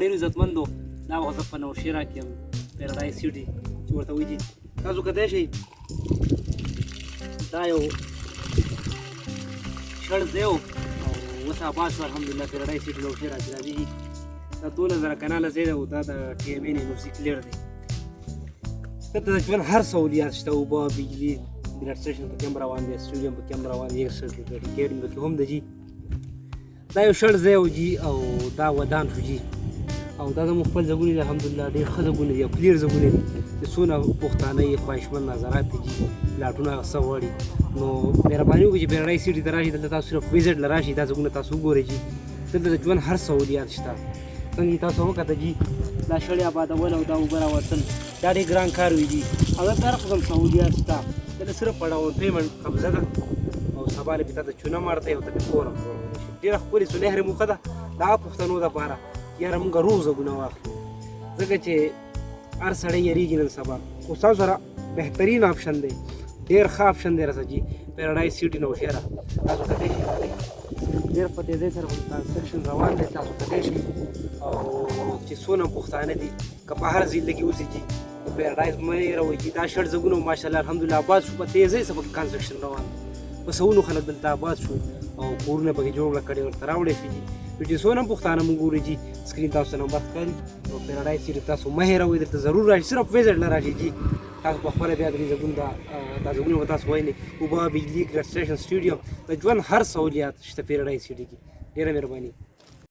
ډېرو عزتمندو، دا وخت زه په نوشیرا کې یم، پیراډایز سیټي چې ورته وایي جي. تاسو کتلی شئ، دا یو شړ ځای و او اوس آباد شو الحمدلله. پیراډایز سیټي نوشیرا کې راځي جي. دا 12,000 کناله ځای دی او دا د ټي ایم این این او سي کلیر دی. دلته د ژوند هر سهولیات شته، اوبه، بجلي، بلډ سټیشن پکې هم روان دی، سټوډیم پکې هم روان دی، سرټیفیکیټ پکې هم دی جي. دا یو شړ ځای و جي او دا ودان شو جي. او دا زموږ خپل ځګونه دي الحمدلله، ډېر ښه ځګونه دي او کلیر ځګونه دي چې څونه پښتانه یې خواهشمند نظرات دي جي، پلاټونه هغه څه غواړي، نو مهرباني وکړئ چې پیراډایز سیټي ته راشي. دلته تاسو صرف ویزټ له راشي، دا ځګونه تاسو وګورئ جي. دلته د ژوند هر سهولیات شته. څنګه چې تاسو وکته جي، دا شړې آبادول او دا اوبه راوستل دا ډېر ګران کار وي جي. او دلته هر قسم سهولیات شته. دلته صرف په ډاون پیمنټ قبضه ده او سبا له به تا ته چونه مارته او ته پې کور هم جوړولی شي. ډېره ښکلې سنهرې موقع ده د هغه پښتنو دپاره یاره موږ روغ ځګونه واخلو، ځکه چې هر سړی یریږي نن سبا. خو ستاسو سره بهترین آپشن دی، ډېر ښه آپشن دی راسه جي، پیراډایز سیټي نوشهره. تاسو کتلی شئ، ډېر په تېزۍ سره کنسټرکشن روان دی، تاسو کتلی شئ. او چې څونه پښتانه دي که په هر ضلع کې اوسي جي، پیراډایز مه هېروئ جي. دا شړ ځګونه ماشاءالله الحمدلله آباد شو، په تېزۍ سره پکې کنسټرکشن روان دی. په سوونو خلک دلته آباد شو او کورونه پکې جوړ کړي ورته راوړی شو جي. نو چې څونه پښتانه موږ ګورو جي، سکرین تاسو ته نمبر ښکاري او پیراډایز سیټي تاسو مه هېروئ، دلته ضرور راشي، صرف ویزټ له راشي جي. تاسو په خپله بیا د دې ځګونو دا ځګونه به تاسو وینئ، اوبه، بجلي، ګریډ سټیشن، سټوډیوم، د ژوند هر سهولیات شته پیراډایز سیټي کې. ډېره مهرباني.